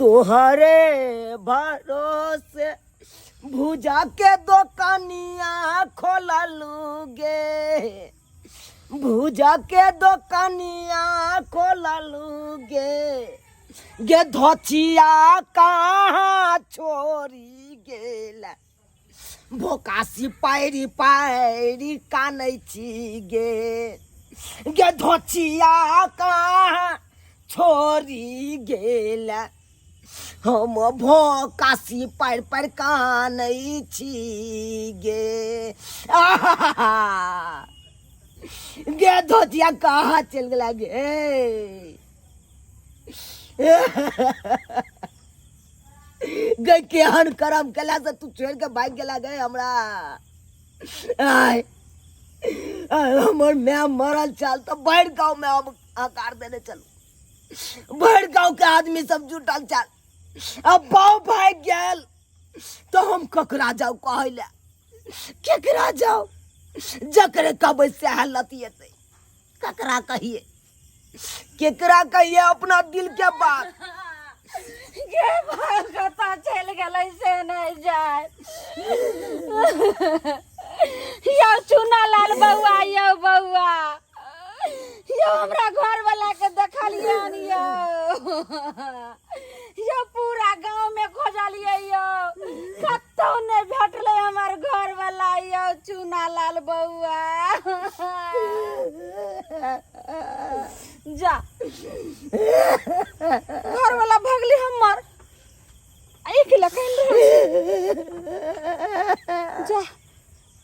तोहरे भरोसे भुजा के दोकनिया खोललू गे, भुजा के दोकनिया खोललू गे, गे धोचिया कहाँ छोड़ी गेल, भोकासी पायरी पायरी कानै छी गे, गे धोचिया कहाँ छोड़ी गेल, हम भोकासी पारि पारि कानै छी गे। आहा गे धोतिया कहाँ चलि गेला गे? गे केहन करम केला से तू छोड़ के भागि गेला गे हमरा। आय आय, हमर माय मरल छल तऽ भरि गाँव में हम हकार देने चलू, भरि गाँव के आदमी सब जुटल छल, अब बाऊ भागि गेल तो हम ककरा जाऊ कहै लए, केकरा जाऊ? जकरे कहबै सएह लतिएतै, ककरा कहिए, केकरा कहिए अपना दिल के बात? गे भाई कतऽ चलि गेलै से नहि जाय। यौ चूना लाल बौआ, यौ बौआ, यौ हमरा घर वाला के देखलियै हन यौ, यौ पूरा गाँव में खोजलियै यौ, कतौ नहि भेटलै हमर घर वाला यौ चूना लाल बौआ। जा घर वाला भगली हमर एक लखन जा।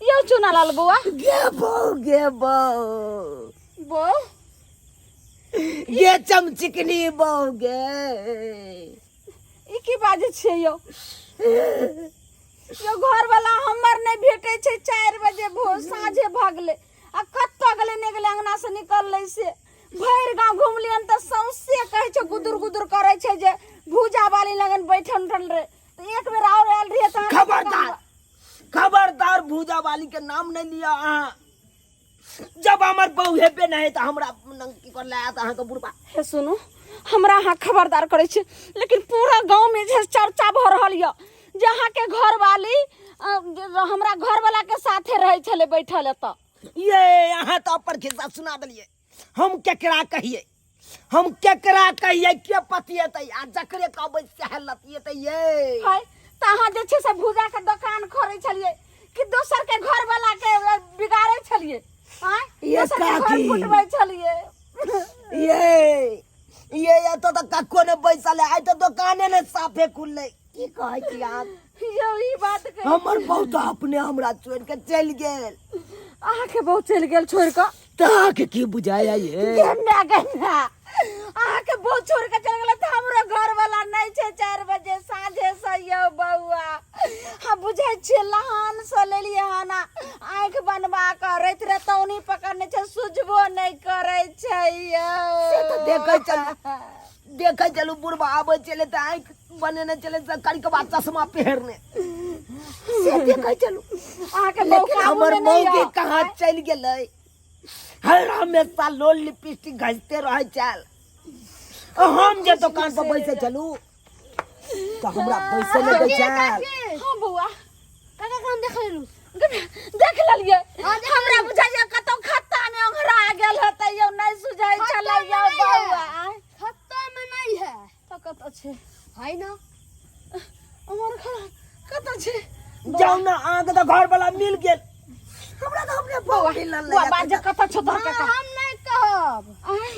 यौ चूना लाल बौआ, गे बौ, गे बौ, बौ गे चमचिकनी बौ गे, ई की बाजै छियै यौ? यौ घर वाला हमर नहि भेटै छै, 4 बजे भोर साँझे भगलै आ कतऽ गेलै नहि गेलै, अंगना से निकललै से भरि गाँव घुमलियन तऽ सौंसे कहै छै गुदुर गुदुर करै छै जे भूजा वाली लगन बैठल उठल रहे। तऽ एक बेर आओर आयल रहियै तऽ अहाँके खबरदार, खबरदार, भूजा वाली के नाम नहीं लिया अहाँ। जब हमर बहू हेबे नहीं तऽ हमरा नंग की कर लायत अहाँके बुढ़बा। हे सुनू, हमरा अहाँ खबरदार करै छी, लेकिन पूरा गाँव में जे चर्चा भऽ रहल यऽ जे अहाँके घरवाली हमरा घरवाला के साथे रहै छलै बैठल एतऽ। ये अहाँ तऽ अपन खिस्सा सुना देलियै, हम केकरा कहियै, हम केकरा कहियै, के पतिएतै? आ जकरे कहबै सएह लतिएतै ये। है तऽ अहाँ जे छै से भूजा के दोकान खोलै छलियै कि दोसर के घर वाला के बिगाड़ै छलियै? आँय, ये दोसर के घर काकी। फुटबै छलियै? ये एतऽ तऽ कक्को ने बैसल है, आइ तऽ दोकाने ने साफे खुललै। की कहै छी अहाँ? यौ ई बात कहै हमर बहू तऽ अपने हमरा छोड़ि के चलि गेल। अहाँके बहू चलि गेल छोड़ि कऽ? तऽ अहाँके की बुझाया ये? गे माय, गे माय, अहाँके बहू छोड़ि कऽ चलि गेलै तऽ हमरो घरवाला नहि छै 4 बजे साँझे से यौ बौआ। हम बुझै छियै लहान से लेलियै हन, आँखि बनबा कऽ राति रतौनी पकड़ने छै, सुझबो नहि करै छै यौ। से तऽ देखै चलू, देखै चलू, बुढ़बा आबै छलै तऽ आँखि बनेने छलै से करिकबा चश्मा पहिरने, से देखै चलू। अहाँके बहू लेकिन काबू हमर मे नहि मौगी यऽ। कहाँ चलि गेलै? हर हमेशा लोल लिपस्टिक घसते रहै छल। हम जे दोकान पर बैसै छलू तऽ हमरा बैसै नहि दै छल। हाँ बौआ। काका के हम देख लेलू। देख लेलियै? हमरा बुझाइया कतौ खत्ता में ओंघरा गेल हेतै यौ, नहि सुझै छलै यौ बौआ। खत्ता में नहीं है। तऽ कतऽ छै? है ना हमर घर कतऽ छै? जाउ ने, अहाँके तऽ घर वाला मिल गेल, हमरा तऽ अपने बौआ मिलल बौआ नहि। बाज, कतऽ छौ तोहर काका? हम नहीं कहब। आँय,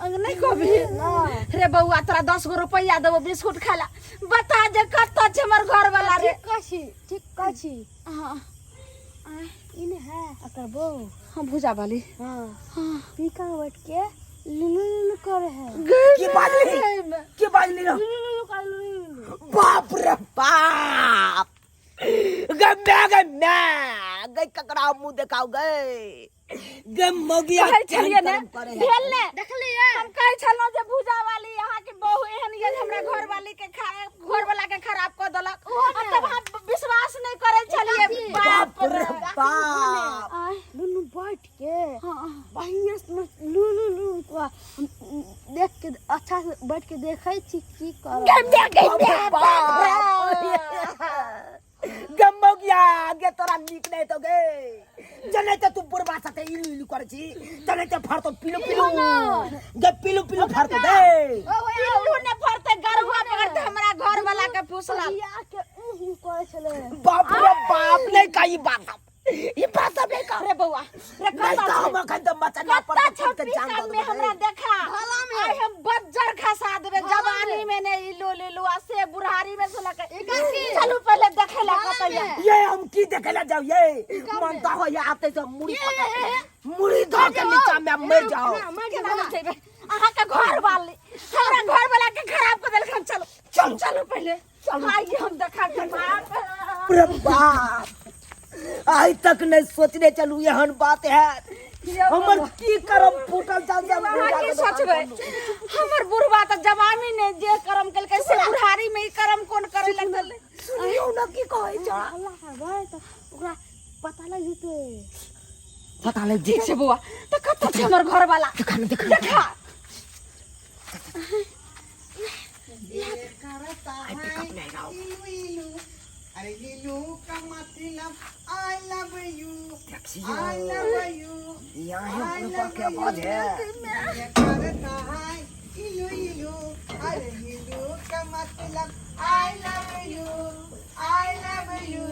नहीं कहबी रे बौआ? तोरा 10 गो रुपैआ देबो बिस्कुट खाय ला, बता जे कतऽ छै हमर घर वाला रे। ठीक कहै छी, ठीक कहै छी। हाँ। ई ने है अकर बहू। हाँ, भूजा वाली। हाँ। हाँ। पीका बैठ के लुलु लुलु करे है। की बाजली, की बाजली रे? लुलु लुलु कर, लुलु लुलु। बाप रे बाप, गे मैं, गे मैं गे ककरा मुंह देखाउ गे? गे मौगिया कहै छलियै ने करम करे है। भेल ने? देखलियै? हम कहै छलहुँ जे भूजा वाली अहाँके बहू एहन ये जे हमरा घर वाली के घर वाला के खराब कऽ देलक, आ तब हम विश्वास नहि करै छलियै। बाप रे बाप। आँय, दुनू बैठ के हाँ। बढ़िया से लुलु लुलु को हम देख के अच्छा से बैठ के देखै छी की करब। गंदा गंदा बाप गमगिया गे तोरा नीक नहीं तो गे जने ते तू बुढ़बा साथे इलू इलू करे छी तने ते फाड़तो पिलू पिलू गे पिलू पिलू फाड़तो दे। पिल्लू ने फरते, गरुआ पकड़ते हमरा घर वाला के फुसला बिया के ऊं करे छले। बाप रे बाप, नहीं का ई बात सब, ई बात सब नहीं का। रे बउआ रे, नहीं कत्ता तो हम अखन तो मचना पर कत्ता छौ के जान पिकअप दऽ में हमरा देबै। देखा, आइ हम बज्जर खसा देबे। जवानी में ने इलू लीलू आ से बुढ़ारी में से लके। चलू पहले देखे ला कतैया। ये हम की देखे ला जाओ? ये मनता हो ये आते से मुड़ी पकड़ मुड़ी धो के नीचा में मर जाओ। केना नहि जेबै? अहाँ के घर वाली हमरा घर वाला के खराब कर देलखन। चलो। चलू। चलू पहले। चलू। आइ हम देखा के बाप रे बाप, आइ तक नहीं सोचने चलू एहन बात है। हमर की करम फूटल चल जा। अहाँ की सोचबै? हमर बुढ़वा तऽ जवानी ने जे करम केलकै से बुढ़ारी में ई करम कोन करे लगल? सुनियौ न की कहै छ। हल्ला करबै तऽ ओकरा पता लागि जेतै। पता लग ठीक छै बौआ, तऽ कतऽ छै हमर घर वाला? देखा न, देखा। देखा। आई पिकअप नहीं रहा। इलू इलू, अरे इलू का मतलब I love you. देखियो। I love you. यहाँ है बुढ़वा के आवाज है। ये करता है इलू इलू, अरे इलू का मतलब I love you, I love you,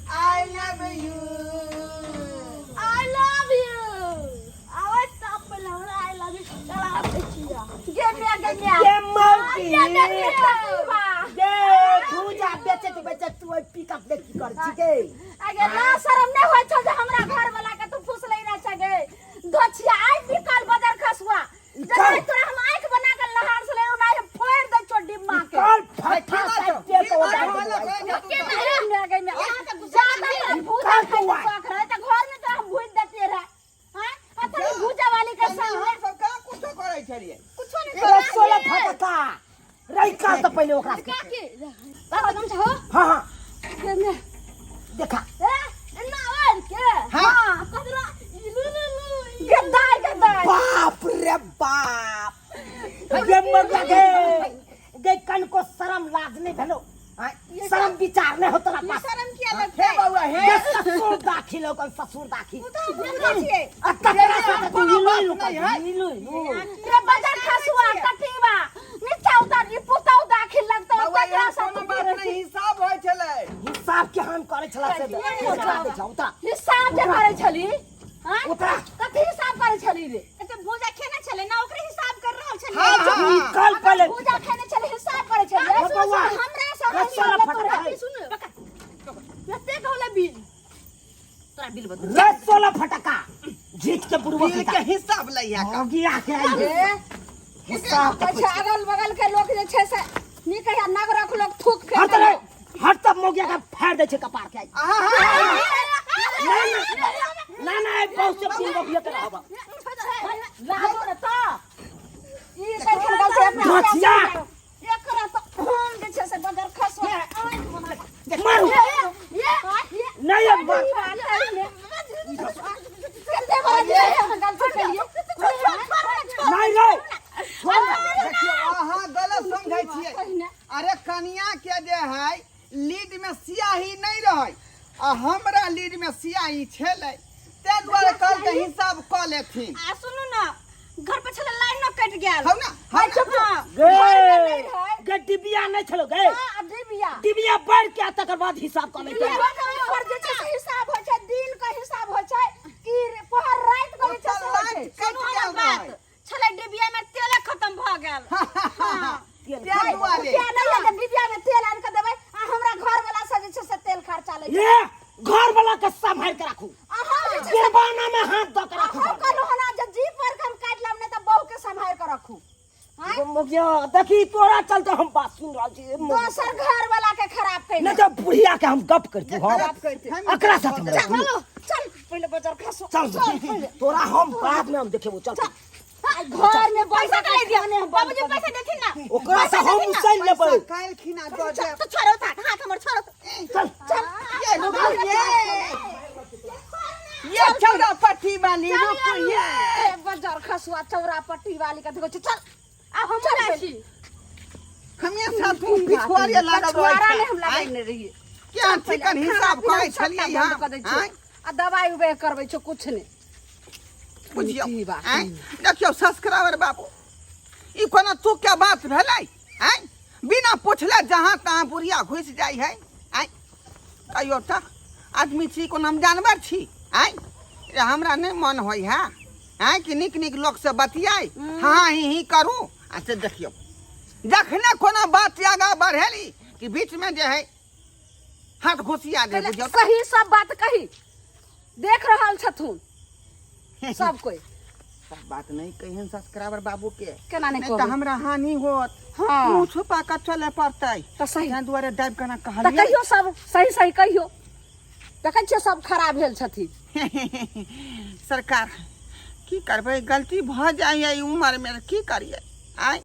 I love you. I love you. आबै तऽ पहिले हमरा I love you कराबै छियै। गे म्या, गे म्या। ये मौगी। कतुबा। ये भूजा बेचैत बेचैत तू ओहि पिकअप में की करै छी गे? अगे ना शरम नहीं होय छौ जे हमरा घर वाला के तू फुसलै रह छे गे दोछिया? आइ निकल बदर खसुआ। जब तोरा हम आंख बना के लहार से ले ओना हम फोड़ दे छौ डिम्मा के। कल फटा से तो के ना गे म्या, ज्यादा तोरा भूजा निकल बौआ। खाइ के शौक रहे त घर में तोरा हम भूज देते रहे। हां, आ तोरी भूजा वाली के संग हम सब कहाँ कुछो करै छलियै? कुछो नहीं रे सोलह फटका रही का तऽ पहिले ओकरा से। काकी, बाबा गमछा हो। हाँ हाँ। गे म्या। देखा। ए एना आबि के। हाँ। कदरा इलू लू। गद्दार गद्दार। बाप रे बाप, गे मर गे गे, कनको शरम लाज नहीं भेलो? आँय, शरम विचार नहीं हो तोरा पास? शरम किया हे लगतै? बौआ, हे। गे ससुर दाखिल हो, ससुर दाखिल। तू तो हम बुझै छियै। आ तकरा साथे तू कोनो इलू बात इलू नहीं कर है। इलू इलू। रे बजर खसुआ कटीवा, नीचा उतर, ई पुतौ दाखिल लगतौ। बौआ, तकरा एहन से कोनो बात नहीं, हिसाब होइ छलै। हिसाब के हम करे छला से उतरा दे छा, उतरा। हिसाब जे करै छली? हाँ? उतरा। कथी हिसाब करै छली रे? अच्छा, भूजा खेने छलै ना, ओकरे हिसाब कर रहल छलियै। हाँ, हाँ, हाँ। निकल पहले। भूजा खेने छली, हिसाब करै छली? हे बौआ, हमरा से रे सोलह फटका है। सुन, कते कहला बिल? तोरा बिल बता। रे 16 फटका जीत के बुढ़वा। बिल के हिसाब लैया का। मौगिया के आई है हिसाब। अच्छा, अगल बगल के लोग जे छै से नीक है, नगरक लोग थूक फेंक। हट रे हट, तब मौगिया के फाड़ दे छै कपार के आई। ना ना, ए बहुत से पिन बबिया के रहब। लागो ने त ई कैसन गलती अपना। धोतिया। एकरा त हम जे छै से बदर खसवा आँख बना के मारू। ये ये। नहीं, अब मार। कते बड़ा जे हम गलती केलियै? नहीं रे। देखियौ, अहाँ गलत समझै छियै। अरे कनिया के जे है लीड में सियाही नहीं रहै आ हमरा लीड में सियाही छलै, ताहि दुआरे कहलकै हिसाब कऽ लेथिन। आ सुनू ना, घर पर छलै लाइन न कटि गेल। हौ ना, हौ ना। गे गे, डिबिया नहीं छलो गे? हां, डिबिया। डिबिया बढ़ के आ तकर बाद हिसाब कऽ लेते। पर जे छै से हिसाब होइ छै, दिन के हिसाब होइ छै कि पहर राति के जे छै से होइ छै? लाइट कटि सुनू गेल हमर बात। रहै। छलै डिबिया में तेले खत्म भऽ गेल। ताहि दुआरे रुपया नहीं है जे डिबिया में तेल आनि के देबै। आ हमरा घर वाला से जे छै से तेल खर्चा लै छै। ये घर वाला के संभाल के राखू। अहाँ जे छै से गिरबाना में हाथ दऽ के राखू। हम कहलहुँ हन जे जीप पर के हम काटि लेब, नहि तऽ बहू के सम्हारि के रखू। मुखिया देखी, तोरा चलते हम बात सुन रहल छी मुखिया। दोसर घर वाला के खराब कैले। नहीं तो बुढ़िया के हम गप करती हम। हम अकरा साथ हम रहू। चलो चल, पहिले बाजार खसो। चल, तोरा हम बाद में हम देखेबो, चल। आ घर में पैसा पैसा के दिया बाबूजी, पैसा देथिन ना। ओकरा से हम उसैन लेबै। पैसा काल्हि खिना दऽ देब। तो छोड़ो था हाथ हमर, छोड़ो। चल। चल। ये रुकू ये, ये चौरा पट्टी वाली, रुकू ये। ए, बाजार खसुआ चौरा पट्टी वाली के देखो, चल। आब हम चल। जाइ छी। हमेशा तू पिछुआरे लागल रहै पछुआरा छै नहि हम आँय? लगेने रहियै। क्या चिकन हिसाब खाना करै पीना छलियै सबटा बंद हम कऽ दै छियै। आँय? आ दवाइ उबाइ करबै छौ कुछ नहि। बुझियौ की बात। आँय? देखियौ सब्सक्राइबर बाबू, ई कोनो तू के बात भेलै? आँय, बिना पुछले जहाँ तहाँ बुढ़िया घुसि जाइ है। आँय, कहियो तऽ आदमी छी, कोनो हम जानवर छी? आँय रे, हमरा नहि मन होइ है आँय कि नीक नीक लोकसँ बतियाइ, हाँ ही ही करू। आ से देखियौ, जखने कोनो बात आगाँ बढ़ेली कि बीचमे जे है हाथ घुसिया दे। पहिले बुझियौ सही सब बात कही, देख रहल छथुन सब कोई। सब बात नहीं कहियन सब्सक्राइबर बाबू के। केना नहि नहीं तऽ कहबै? हमरा हानि होत। हाँ। मुँह छुपा कऽ चले पड़तै। तऽ सही। ताहि दुआरे दाबि कऽ ना तऽ कहलियै। कहियौ, सब सही सही कहियौ। देखै छियै सब खराब भेल छथिन। सरकार, की करबै, गलती भऽ जाइए ई उमरमे, की करियै? आँय।